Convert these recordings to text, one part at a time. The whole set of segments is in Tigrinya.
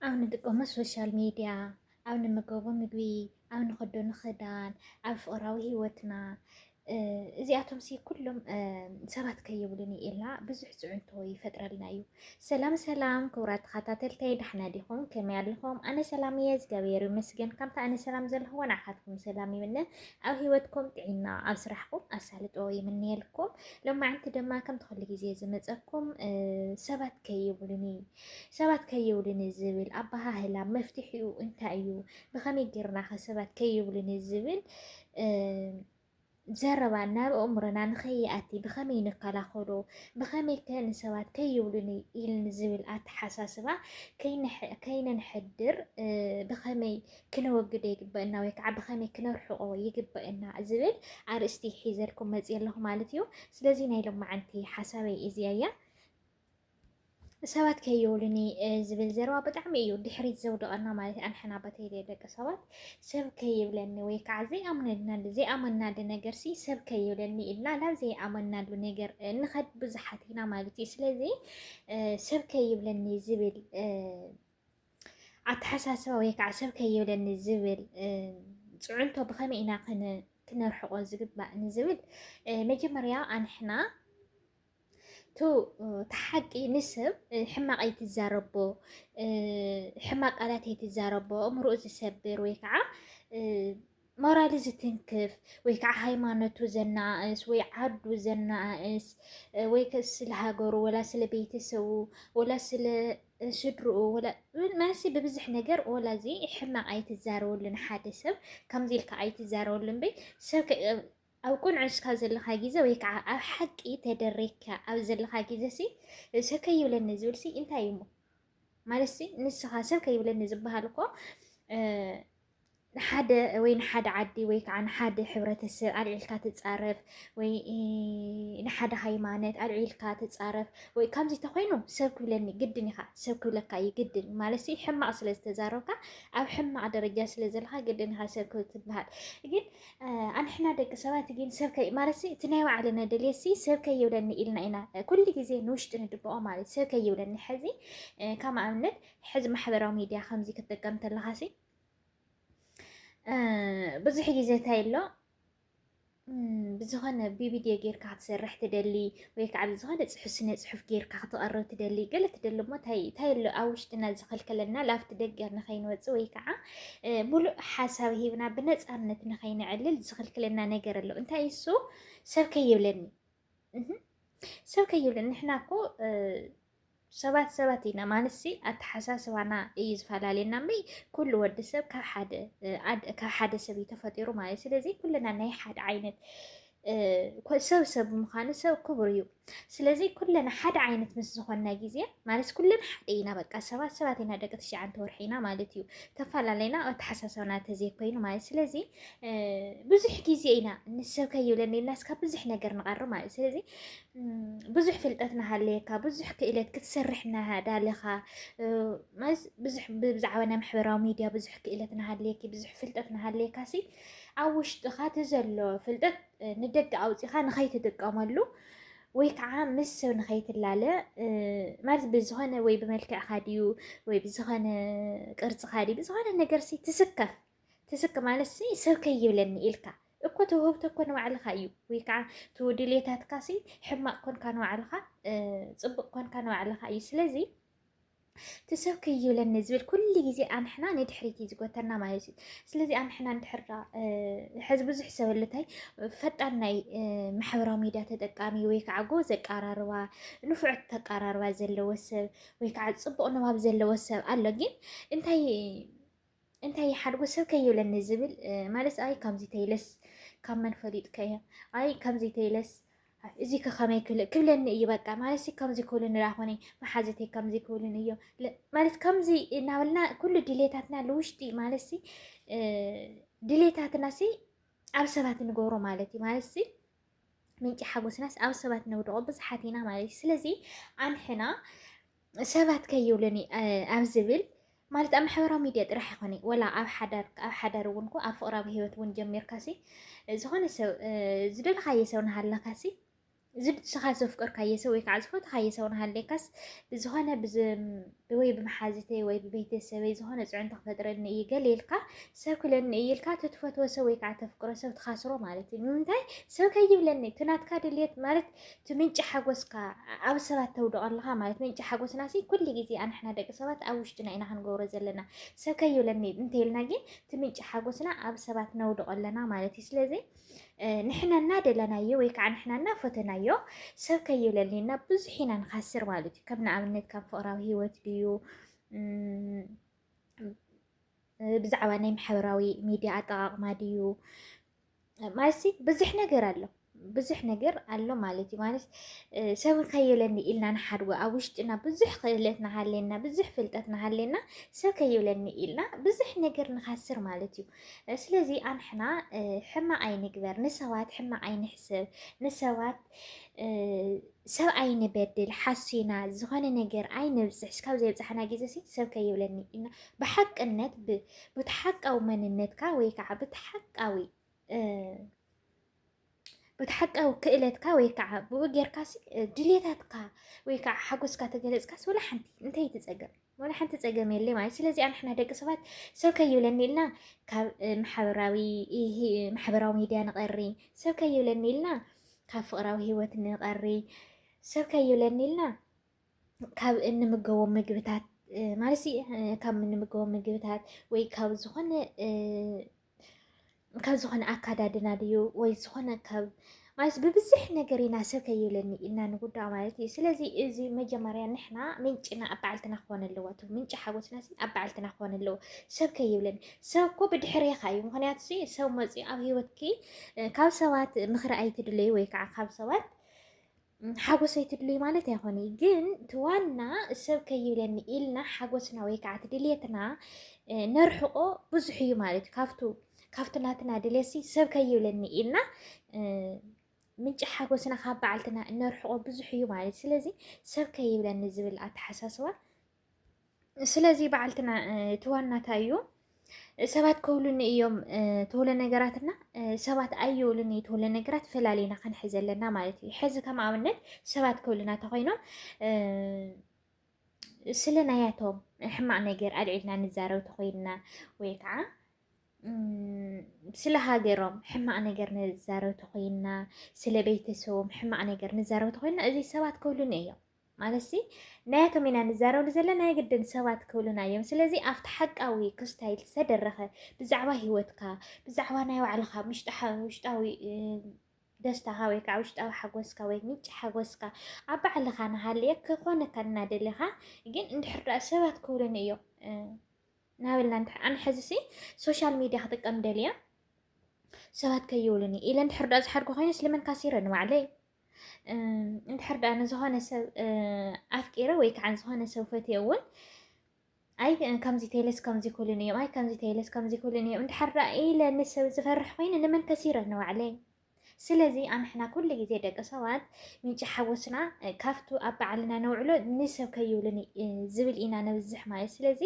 ኣብ ንጥቀሞ ሶሻል ሚድያ፣ ኣብ ንመገቦ ምግቢ፣ ኣብ ንኸዶ ንኽዳን፣ ኣብ ፍቕራዊ ህይወትና፣ እ፣ እዚኣቶም ሲ ኩሎም፣ እ፣ ሰባት ከይብሉኒ ኢልና ብዙሕ ጽዕንቶ ይፈጥረልና እዩ። ሰላም ሰላም ክቡራት ተኸታተልተይ፣ ዳሕና ዲኹም? ከመይ ኣለኹም? ኣነ ሰላም እየ፣ እግዚኣብሔር ይመስገን። ከምታ ኣነ ሰላም ዘለኹዎ ንዓኻትኩም ሰላም ይምነ። ኣብ ህይወትኩም ጥዒና፣ ኣብ ስራሕኩም ኣሳልጦ ይምነየልኩም። ሎማዓንቲ ድማ ከምቲ ኩሉ ግዜ ዝመጸኩም፣ እ፣ ሰባት ከይብሉኒ፣ ሰባት ከይብሉኒ ዝብል ኣበሃህላ መፍትሒኡ እንታይ እዩ? ብኸመይ ጌርና ኸ ሰባት ከይብሉኒ ዝብል፣ እ፣ ዘረባ ናብ ኣእምሮና ንኸይኣቲ ብኸመይ ንከላኸሎ? ብኸመይ ከ ንሰባት ከይብሉኒ ኢልኒ ዝብል ኣተሓሳስባ ከይንሕ-፣ ከይነንሕድር፣ እ፣ ብኸመይ ክነወግዶ ይግበእና ወይ ከዓ ብኸመይ ክነርሕቆ ይግበእና ዝብል ኣርእስቲ ሒዘልኩም መፅየ ኣለኹ ማለት እዩ። ስለዚ ናይ ሎማዓንቲ ሓሳበይ እዚኣ እያ። ሰባት ከይብሉኒ፣ እ፣ ዝብል ዘረባ ብጣዕሚ እዩ ድሕሪት ዘውድቐና ማለት እዩ። ኣንሕና በተለይ ደቂ ሰባት ሰብ ከይብለኒ ወይ ከዓ ዘይኣምነናሉ፣ ዘይኣመናሉ ነገር ሲ ሰብ ከይብለኒ ኢልና ናብ ዘይኣመናሉ ነገር፣ እ፣ ንኸድ ብዙሓት ኢና ማለት እዩ። ስለዚ፣ እ፣ ሰብ ከይብለኒ ዝብል፣ እ፣ ኣተሓሳስባ ወይ ከዓ ሰብ ከይብለኒ ዝብል፣ እ፣ ፅዕንቶ ብኸመይ ኢና ክነ-፣ ክነርሕቆ ዝግባእ ንዝብል፣ እ፣ መጀመርያ ኣንሕና ቱ፣ እ፣ እቲ ሓቂ ንሰብ፣ እ፣ ሕማቕ ኣይትዛረቦ፣ እ፣ ሕማቕ ቃላት ኣይትዛረቦ፣ ኣእምሮኡ ዝሰብር ወይ ከዓ፣ እ፣ ሞራሉ ዝትንክፍ ወይ ከዓ ሃይማኖቱ ዘነኣእስ ወይ ዓዱ ዘነኣእስ፣ እ፣ ወይ ከ ስለ ሃገሩ ወላ ስለ ቤተሰቡ ወላ ስለ ስድርኡ ወላ፣ ማለት ብብዙሕ ነገር ወላ እዚ ሕማቕ ኣይትዛረበሉ ንሓደ ሰብ፣ ከምዚ ኢልካ ኣይትዛረበሉ እምበይ ሰብ ከ-፣ ኣብ ቁንዕስካ ዘለኻ ግዜ ወይ ከዓ ኣብ ሓቂ ተደሪካ ኣብ ዘለኻ ግዜ ሲ፣ ሰብ ከይብለኒ ዝብል ሲ እንታይ እዩ እሞ? ማለት ሲ ንስኻ ሰብ ከይብለኒ ዝበሃል እኮ፣ እ፣ ንሓደ ወይ ንሓደ ዓዲ ወይ ከዓ ንሓደ ሕብረተሰብ ኣልዒልካ ትጻረፍ ወይ፣ እ፣ ንሓደ ሃይማኖት ኣልዒልካ ትጻረፍ ወይ ከምዚ ተኾይኑ ሰብ ክብለኒ ግድን ኢኻ፣ ሰብ ክብለካ እዩ ግድን። ማለት ሲ ሕማቕ ስለ ዝተዛረብካ ኣብ ሕማቕ ደረጃ ስለ ዘለኻ ግድን ኢኻ ሰብ ክብል ትበሃል። ግን፣ እ፣ ኣንሕና ደቂ ሰባት ግን ሰብ ከይ-፣ ማለት ሲ እቲ ናይ ባዕልና ድልየት ሲ ሰብ ከይብለኒ ኢልና ኢና፣ እ፣ ኩሉ ግዜ ንውሽጢ ንድብቆ ማለት ሰብ ከይብለኒ። ሕዚ፣ እ፣ ከም ኣብነት ሕዚ ማሕበራዊ ሚድያ ከምዚ ክትጥቀም ተለኻ ሲ፣ እ፣ ብዙሕ ግዜ እንታይ ኣሎ፣ እም፣ ብዝኾነ ብቪድዮ ጌርካ ክትሰርሕ ትደሊ ወይ ከዓ ብዝኾነ ጽሑፍ፣ ስነ ጽሑፍ ጌርካ ክትቐርብ ትደሊ፣ ገለ ትደሊ እሞ እንታይ፣ እንታይ ኣሎ ኣብ ውሽጥና ዝኸልከለና? ላብቲ ደገ ንኸይንወጽእ ወይ ከዓ፣ እ፣ ሙሉእ ሓሳብ ሂብና ብነጻነት ንኸይነዕልል ዝኽልክለና ነገር ኣሎ። እንታይ እሱ? ሰብ ከይብለኒ። እህ፣ ሰብ ከይብለኒ። ንሕና እኮ፣ እ፣ ሰባት ሰባት ኢና ማለት ሲ ኣተሓሳስባና እዩ ዝፈላለየና እምበይ ኩሉ ወዲ ሰብ ካብ ሓደ፣ እ፣ ኣድ-፣ ካብ ሓደ ሰብ እዩ ተፈጢሩ ማለት እዩ። ስለዚ ኩልና ናይ ሓደ ዓይነት፣ እ፣ ኮ-፣ ሰብ ሰብ ብምዃኑ ሰብ ክቡር እዩ። ስለዚ ኩልና ሓደ ዓይነት ምስ ዝኾንና ግዜ ማለት ኩልና ሓደ ኢና፣ በቃ ሰባት ሰባት ኢና፣ ደቂ ትሽዓተ ወርሒ ኢና ማለት እዩ። ተፈላለይና ኣተሓሳስባና ተዘይኮይኑ ማለት። ስለዚ፣ እ፣ ብዙሕ ግዜ ኢና ንሰብ ከይብለኒ ኢልና እስካብ ብዙሕ ነገር ንቐርብ ማለት እዩ። ስለዚ፣ እም፣ ብዙሕ ፍልጠት እናሃለየካ፣ ብዙሕ ክእለት ክትሰርሕ እናዳለኻ፣ እ፣ ማለት ብዙሕ ብ-፣ ብዛዕባ ናይ ማሕበራዊ ሚድያ ብዙሕ ክእለት እናሃለየኪ፣ ብዙሕ ፍልጠት እናሃለየካ ሲ፣ ኣብ ውሽጥኻ እቲ ዘሎ ፍልጠት፣ እ፣ ንደገ ኣውፂኻ ንኸይትጥቀመሉ ወይ ከዓ ምስ ሰብ ንኸይትላለ፣ እ፣ ማለት ብዝኾነ ወይ ብመልክዕኻ ድዩ ወይ ብዝኾነ ቅርፅኻ ድዩ ብዝኾነ ነገር ሲ ትስከፍ። ትስከፍ ማለት ሲ ሰብ ከይብለኒ ኢልካ እኮ እቲ ውህብቶ እኮ ንባዕልኻ እዩ። ወይ ከዓ እቲ ድሌታትካ ሲ ሕማቕ ኮንካ ንባዕልኻ፣ እ፣ ፅቡቕ ኮንካ ንባዕልኻ እዩ። ስለዚ እቲ ሰብ ከይብለኒ ዝብል ኩሉ ግዜ ኣንሕና ንድሕሪት እዩ ዝጎተና ማለት እዩ። ስለዚ ኣንሕና እንድሕር ደኣ፣ እ፣ ሕዚ ብዙሕ ሰብ ኣሎ እንታይ ፈጣን ናይ፣ እ፣ ማሕበራዊ ሚድያ ተጠቃሚ ወይ ከዓ ጎበዝ ኣቀራርባ፣ ንፉዕ ኣቀራርባ ዘለዎ ሰብ ወይ ከዓ ፅቡቕ ንባብ ዘለዎ ሰብ ኣሎ። ግን እንታይ እንታይ ይሓድጎ ሰብ ከይብለኒ ዝብል፣ እ፣ ማለት ኣይ ከምዚ ተይለስ ካብ መን ፈሊጥካዮ? ኣይ ከምዚ ተይለስ እዚ ከ ከመይ ክብል-፣ ክብለኒ እዩ በቃ። ማለት ሲ ከምዚ ክብሉኒ ደኣ ኮነ፣ መሓዘተይ ከምዚ ክብሉኒ እዮም። ለ-፣ ማለት ከምዚ እናበልና ኩሉ ድሌታትና ልውሽጢ ማለት ሲ፣ እ፣ ድሌታትና ሲ ኣብ ሰባት ንገብሮ ማለት እዩ። ማለት ሲ ምንጪ ሓጎስናስ ኣብ ሰባት ነውድቖ ብዙሓት ኢና ማለት እዩ። ስለዚ ኣንሕና ሰባት ከይብሉኒ፣ እ፣ ኣብ ዝብል ማለት ኣብ ማሕበራዊ ሚድያ ጥራሕ ይኾነ፣ ወላ ኣብ ሓዳር፣ ኣብ ሓዳር እውን እኮ፣ ኣብ ፍቕራዊ ህይወት እውን ጀሚርካ ሲ፣ ዝኾነ ሰብ፣ እ፣ ዝደለኻዮ ሰብ እናሃለካ ሲ፣ እዚ ንስኻ ዘፍቀርካዮ ሰብ ወይ ከዓ ዝፈትኻዮ ሰብ እናሃለካስ ብዝኾነ ብዝ-፣ ወይ ብመሓዝተይ ወይ ብቤተሰበይ ዝኾነ ፅዕንቶ ክፈጥረኒ እዩ ገለ ኢልካ፣ ሰብ ክለኒ እዩ ኢልካ፣ እቲ ትፈትዎ ሰብ ወይ ከዓ ተፍቅሮ ሰብ ትኻስሮ ማለት እዩ። ንምንታይ? ሰብ ከይብለኒ፣ እቲ ናትካ ድልየት ማለት እቲ ምንጪ ሓጎስካ ኣብ ሰባት ተውድቖ ኣለኻ ማለት። ምንጪ ሓጎስና ሲ ኩሉ ግዜ ኣንሕና ደቂ ሰባት ኣብ ውሽጥና ኢና ክንገብሮ ዘለና። ሰብ ከይብለኒ እንተይልና ግን እቲ ምንጪ ሓጎስና ኣብ ሰባት ነውድቖ ኣለና ማለት እዩ። ስለዚ እ፣ ንሕና እናደለናዮ ወይ ከዓ ንሕና እናፈተናዮ ሰብ ከይብለኒ እና ብዙሕ ኢና ንኻስር ማለት እዩ። ከም ንኣብነት ካብ ፍቕራዊ ህይወት ድዩ፣ እም፣ ብዛዕባ ናይ ማሕበራዊ ሚድያ ኣጠቓቕማ ድዩ፣ ማለትሲ ብዙሕ ነገር ኣሎ፣ ብዙሕ ነገር ኣሎ ማለት እዩ። ማለት እ፣ ሰብ ከይብለኒ ኢልና ንሓድጎ ኣብ ውሽጥና ብዙሕ ክእለት ናሃለና፣ ብዙሕ ፍልጠት ናሃለና ሰብ ከይብለኒ ኢልና ብዙሕ ነገር ንኻስር ማለት እዩ። እ፣ ስለዚ ኣንሕና እ፣ ሕማቕ ኣይንግበር፣ ንሰባት ሕማቕ ኣይንሕሰብ፣ ንሰባት እ፣ ሰብ ኣይንበድል፣ ሓሲና ዝኾነ ነገር ኣይነብዝሕ። እስካብ ዘየብፅሓና ግዜ ሲ ሰብ ከይብለኒ ኢልና ብሓቅነት ብ-፣ ብቲ ሓቃዊ መንነትካ ወይ ከዓ ብቲ ሓቃዊ እ፣ በቲ ሓቃዊ ክእለትካ ወይ ከዓ ብኡ ጌርካ ሲ፣ እ፣ ድሌታትካ ወይ ከዓ ሓጎስካ ተገለጽካስ ወላ ሓንቲ እንታይ ትጸገም? ወላ ሓንቲ ጸገም የለ ማለት። ስለዚ ንሕና ደቂ ሰባት ሰብ ከይብለኒ ኢልና ካብ፣ እ፣ ማሕበራዊ፣ እ፣ ሂ-፣ ማሕበራዊ ሚድያ ንቐሪ፣ ሰብ ከይብለኒ ኢልና ካብ ፍቕራዊ ህይወት ንቐሪ፣ ሰብ ከይብለኒ ኢልና ካብ እንምገቦም ምግብታት፣ እ፣ ማለት ሲ፣ እ፣ ካብ እንምገቦም ምግብታት ወይ ካብ ዝኾነ፣ እ፣ ካብ ዝኾነ ኣካዳድና ድዩ ወይ ዝኾነ ካብ ማለት ብብዝሕ ነገር ኢና ሰብ ከይብለኒ ኢልና ንጉዳእ ማለት እዩ። ስለዚ እዚ መጀመርያ ንሕና ምንጭና ኣብ ባዕልትና ክኾን ኣለዎ። እቲ ምንጪ ሓጎስና ሲ ኣብ ባዕልትና ክኾን ኣለዎ። ሰብ ከይብለኒ። ሰብ እኮ ብድሕሬኻ እዩ። ምኽንያቱ ሲ ሰብ መፅዩ ኣብ ህይወትኪ፣ እ፣ ካብ ሰባት ምኽሪ ኣይትድለዩ ወይ ከዓ ካብ ሰባት ሓጎስ ኣይትድልዩ ማለት ኣይኮነ፣ ግን እቲ ዋና ሰብ ከይብለኒ ኢልና ሓጎስና ወይ ከዓ እቲ ድሌትና፣ እ፣ ነርሕቆ ብዙሕ እዩ ማለት እዩ። ካብቱ፣ ካብቲ ናትና ድሌትሲ ሰብ ከይብለኒ ኢልና፣ እ፣ ምንጪ ሓጎስና ካብ ባዕልትና እነርሕቆ ብዙሕ እዩ ማለት እዩ። ስለዚ ሰብ ከይብለኒ ዝብል ኣተሓሳስባ ስለዚ በዓልትና፣ እ፣ እቲ ዋና እንታይ እዩ? ሰባት ክብሉኒ እዮም፣ እ፣ ትብሎ ነገራትና፣ እ፣ ሰባት ኣይብሉኒ ትብሎ ነገራት ፈላሊና ክንሕዝ ኣለና ማለት እዩ። ሕዚ ከም ኣብነት ሰባት ክብሉና ተኾይኖም፣ እ፣ ስለ ናያቶም ሕማቕ ነገር ኣልዒልና ንዛረብ ተኾይንና ወይ ከዓ፣ እም፣ ስለ ሃገሮም ሕማቕ ነገር ንዛረብ ተኾይንና፣ ስለ ቤተሰቦም ሕማቕ ነገር ንዛረብ ተኾይንና፣ እዚ ሰባት ክብሉኒ እዮም። ማለትሲ፣ ናያቶም ኢና ንዛረብሉ ዘለና፣ ናይ ግድን ሰባት ክብሉና እዮም። ስለዚ፣ ኣብቲ ሓቃዊ ክስታይ ዝተደረኸ፣ ብዛዕባ ህይወትካ፣ ብዛዕባ ናይ ባዕልኻ፣ ምሽጢ ሓ-፣ ውሽጣዊ፣ እ፣ ደስታኻ ወይ ከዓ ውሽጣዊ ሓጎስካ ወይ ምንጪ ሓጎስካ ኣብ ባዕልኻ ንሃልየ ክኾነካ እናደለኻ፣ ግን እንድሕር ደኣ ሰባት ክብሉኒ እዮም፣ እ፣ እናበልና እንድሕ-፣ ኣነ ሕዚ ሲ ሶሻል ሚድያ ክጥቀም ደልየ፣ ሰባት ከይብሉኒ ኢለ እንድሕር ደኣ ዝሓድጎ ኮይነስ ልመን ካሲረ ንባዕለይ። እም፣ እንድሕር ደኣ ንዝኾነ ሰብ፣ እ፣ ኣፍቂረ ወይ ከዓ ንዝኾነ ሰብ ፈትየ እውን፣ ኣይ፣ ከምዚ ተይለስ ከምዚ ክብሉኒ እዮም፣ ኣይ፣ ከምዚ ተይለስ ከምዚ ክብሉኒ እዮም፣ እንድሕር ደኣ ኢለ ንሰብ ዝፈርሕ ኮይነ ልመን ከሲረ ንባዕለይ። ስለዚ ኣንሕና ኩሉ ግዜ ደቂ ሰባት ምንጪ ሓጎስና፣ እ፣ ካብቱ ኣብ ባዕልና ነውዕሎ ንሰብ ከይብሉኒ፣ እ፣ ዝብል ኢና ነብዝሕ ማለት። ስለዚ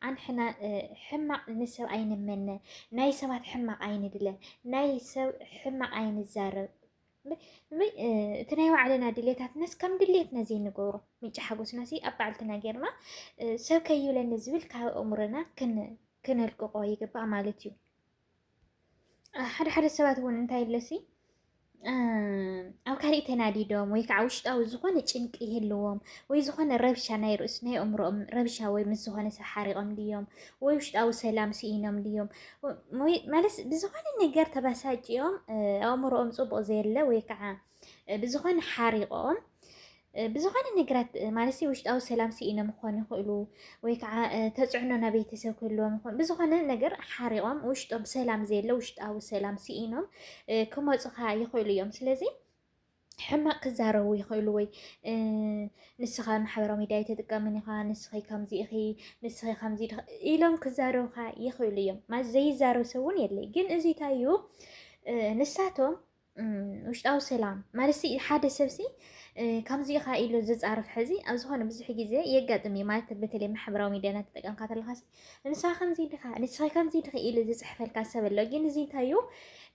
ኣንሕና፣ እ፣ ሕማቕ ንሰብ ኣይንመነ፣ ናይ ሰባት ሕማቕ ኣይንድለ፣ ናይ ሰብ ሕማቕ ኣይንዛረብ። እምበ-፣ እምበይ፣ እ፣ እቲ ናይ ባዕልና ድሌታትናስ ከም ድሌትና ዘይንገብሮ፣ ምንጪ ሓጎስናሲ ኣብ ባዕልትና ጌርና፣ እ፣ ሰብ ከይብለኒ ዝብል ካብ ኣእምሮና ክን-፣ ክነልቅቆ ይግባእ ማለት እዩ። እ፣ ሓደ ሓደ ሰባት እውን እንታይ ኢለሲ፣ እ፣ ኣብ ካሊእ ተናዲዶም ወይ ከዓ ውሽጣዊ ዝኾነ ጭንቂ ይህልዎም ወይ ዝኾነ ረብሻ ናይ ርእስ ናይ ኣእምሮኦም ረብሻ ወይ ምስ ዝኾነ ሰብ ሓሪቖም ድዮም ወይ ውሽጣዊ ሰላም ስኢኖም ድዮም ወይ ማለት ብዝኾነ ነገር ተበሳጭዮም፣ እ፣ ኣእምሮኦም ጽቡቕ ዘየለ ወይ ከዓ፣ እ፣ ብዝኾነ ሓሪቖም፣ እ፣ ብዝኾነ ነገራት፣ እ፣ ማለትሲ ውሽጣዊ ሰላም ስኢኖም ክኾኑ ይኽእሉ ወይ ከዓ፣ እ፣ ተጽዕኖ ናብ ቤተሰብ ክህልዎም ይኾን፣ ብዝኾነ ነገር ሓሪቖም ውሽጦም ሰላም ዘየለ ውሽጣዊ ሰላም ስኢኖም፣ እ፣ ክመጹኻ ይኽእሉ እዮም። ስለዚ ሕማቕ ክዛረቡ ይኽእሉ ወይ፣ እ፣ ንስኻ ማሕበራዊ ሚድያ ኣይትጥቀምን ኢኻ፣ ንስኺ ከምዚ ኢኺ፣ ንስኺ ከምዚ ኢኺ ኢሎም ክዛረቡኻ ይኽእሉ እዮም። ማለት ዘይዛረብ ሰብ እውን የለይ። ግን እዚ እንታይ እዩ? እ፣ ንሳቶም፣ እም፣ ውሽጣዊ ሰላም ማለትሲ ሓደ ሰብሲ፣ እ፣ ከምዚ ኢኻ ኢሉ ዝጻረፍ ሕዚ ኣብ ዝኾነ ብዙሕ ግዜ የጋጥም እዩ። ማለት በተለይ ማሕበራዊ ሚድያ እናተጠቀምካ ተለኻሲ ንስኻ ከምዚ ኢኻ፣ ንስኺ ከምዚ ኢኺ ኢሉ ዝጽሕፈልካ ሰብ ኣሎ። ግን እዚ እንታይ እዩ?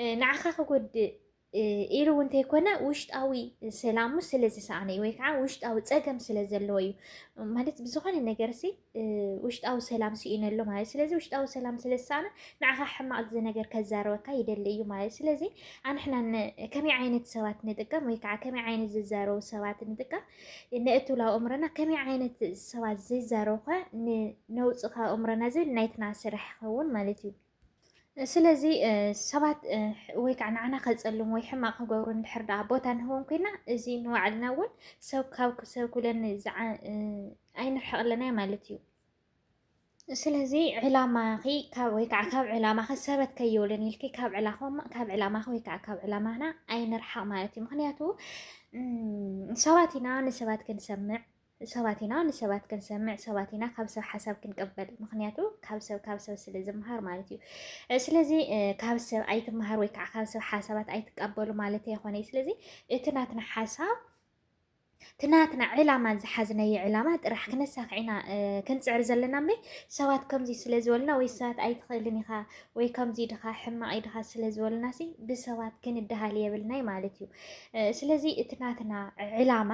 እ፣ ንዓኻ ክጎድእ ኢሉ እውን እንተይኮነ ውሽጣዊ ሰላሙ ስለ ዝሰኣነ እዩ፣ ወይ ከዓ ውሽጣዊ ፀገም ስለ ዘለዎ እዩ። ማለት ብዝኾነ ነገር ሲ ውሽጣዊ ሰላም ስኢኑ ኣሎ ማለት። ስለዚ ውሽጣዊ ሰላም ስለ ዝሰኣነ ንዓኻ ሕማቕ ነገር ከዛረበካ ይደሊ እዩ ማለት። ስለዚ ኣንሕና ከመይ ዓይነት ሰባት ንጥቀም ወይ ከዓ ከመይ ዓይነት ዝዛረቡ ሰባት ንጥቀም፣ ነእቱ ላብ እምሮና ከመይ ዓይነት ሰባት ዝዛረቡ ኸ ነውፅእ ካብ እምሮና ዝብል ናይትና ስራሕ ይኸውን ማለት እዩ። ስለዚ ሰባት ወይ ከዓ ንዓና ከፀልሙ ወይ ሕማቕ ክገብሩ እንድሕር ደኣ ቦታ ንህቦም ኮይና፣ እዚ ንባዕልና እውን ሰብ ካብ ሰብ ክብለኒ ኣይንርሕቕ ኣለና ማለት እዩ። ስለዚ ዕላማኺ ወይ ከዓ ካብ ዕላማኺ ሰበት ከይውልን ኢልኪ ካብ ዕላማኺ ወይ ከዓ ካብ ዕላማና ኣይንርሓቕ ማለት እዩ። ምክንያቱ ሰባት ኢና፣ ንሰባት ክንሰምዕ ሰባት ኢና፣ ንሰባት ክንሰምዕ፣ ሰባት ኢና፣ ካብ ሰብ ሓሳብ ክንቀበል። ምክንያቱ ካብ ሰብ ካብ ሰብ ስለ ዝምሃር ማለት እዩ። ስለዚ ካብ ሰብ ኣይትምሃር ወይ ከዓ ካብ ሰብ ሓሳባት ኣይትቀበሉ ማለት ኣይኮነ። ስለዚ እቲ ናትና ሓሳብ እቲ ናትና ዕላማ ዝሓዝናዮ ዕላማ ጥራሕ ክነሳኽዕ ኢና ክንፅዕር ዘለና እምበይ ሰባት ከምዚ ስለ ዝበሉና ወይ ሰባት ኣይትኽእልን ኢኻ ወይ ከምዚ ድኻ ሕማቕ ድኻ ስለ ዝበሉና ሲ ብሰባት ክንድሃል የብልናይ ማለት እዩ። ስለዚ እቲ ናትና ዕላማ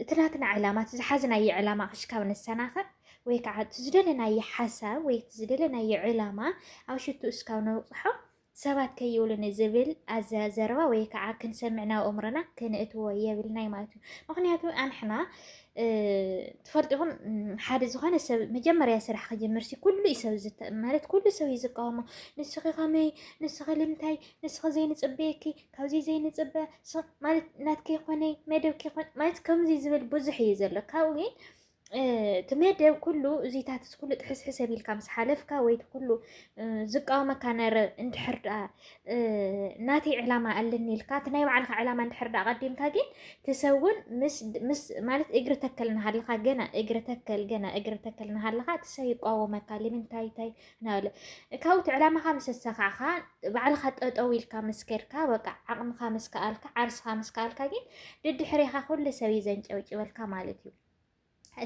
እቲ ናትና ዕላማ እቲ ዝሓዝናዮ ዕላማ ክሽካብ ነሰናኽዕ ወይ ከዓ እቲ ዝደለናዮ ሓሳብ ወይ እቲ ዝደለናዮ ዕላማ ኣብ ሽቱ እስካብ ነብፅሖ ሰባት ከይውሉኒ ዝብል ኣዘዘረባ ወይ ከዓ ክንሰምዕ ናብ ኣእምሮና ክንእትዎ የብልናይ ማለት እዩ። ምክንያቱ ኣንሕና ትፈልጡ ኢኹም ሓደ ዝኾነ ሰብ መጀመርያ ስራሕ ክጅምር ሲ ኩሉ እዩ ሰብ ማለት ኩሉ ሰብ እዩ ዝቃወሞ። ንስኺ ከመይ፣ ንስኺ ልምታይ፣ ንስኺ ዘይንፅበየኪ፣ ካብዚ ዘይንፅበ ማለት ናትኪ ይኮነይ መደብኪ ይኮን ማለት ከምዚ ዝብል ብዙሕ እዩ ዘሎ። ካብኡ ግን እቲ መደብ ኩሉ እዚታት ኩሉ ጥሕስሕስ ኣቢልካ ምስ ሓለፍካ ወይ ኩሉ ዝቃወመካ ነረ እንድሕር ደኣ ናተይ ዕላማ ኣለኒ ኢልካ እቲ ናይ ባዕልካ ዕላማ እንድሕር ደኣ ቀዲምካ ግን እቲ ሰብ እውን ምስ ምስ ማለት እግሪ ተከል እናሃለካ ገና እግሪ ተከል ገና እግሪ ተከል እናሃለካ እቲ ሰብ ይቃወመካ ልምንታይ ታይ እናበለ ካብኡ እቲ ዕላማካ ምስ ኣሳካዕካ ባዕልካ ጠጠው ኢልካ ምስ ከድካ በቃ ዓቅምካ ምስ ከኣልካ ዓርስካ ምስ ከኣልካ ግን ድድሕሬካ ኩሉ ሰብ እዩ ዘንጨውጭወልካ ማለት እዩ።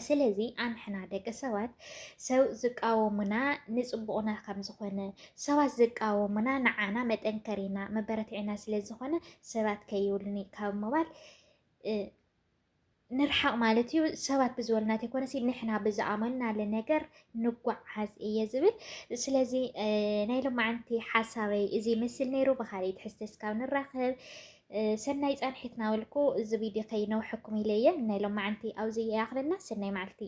ስለዚ ኣንሕና ደቂ ሰባት ሰብ ዝቃወሙና ንፅቡቕና ከም ዝኾነ ሰባት ዝቃወሙና ንዓና መጠንከሪና መበረትዒና ስለ ዝኾነ ሰባት ከይውልኒ ካብ ምባል ንርሓቕ ማለት እዩ። ሰባት ብዝበሉና ተይኮነሲ ንሕና ብዝኣመንናለ ነገር ንጓዓዝ እየ ዝብል። ስለዚ ናይ ሎማዓንቲ ሓሳበይ እዚ ይመስል ነይሩ። ብኻልእ ትሕዝቶ እስካብ ንራኸብ ሰናይ ፃንሒት ናበልኩ እዚ ቪድዮ ከይነውሐኩም ኢለ እየ። ናይ ሎማዓንቲ ኣብዚ ይኣኽለና። ሰናይ መዓልቲ።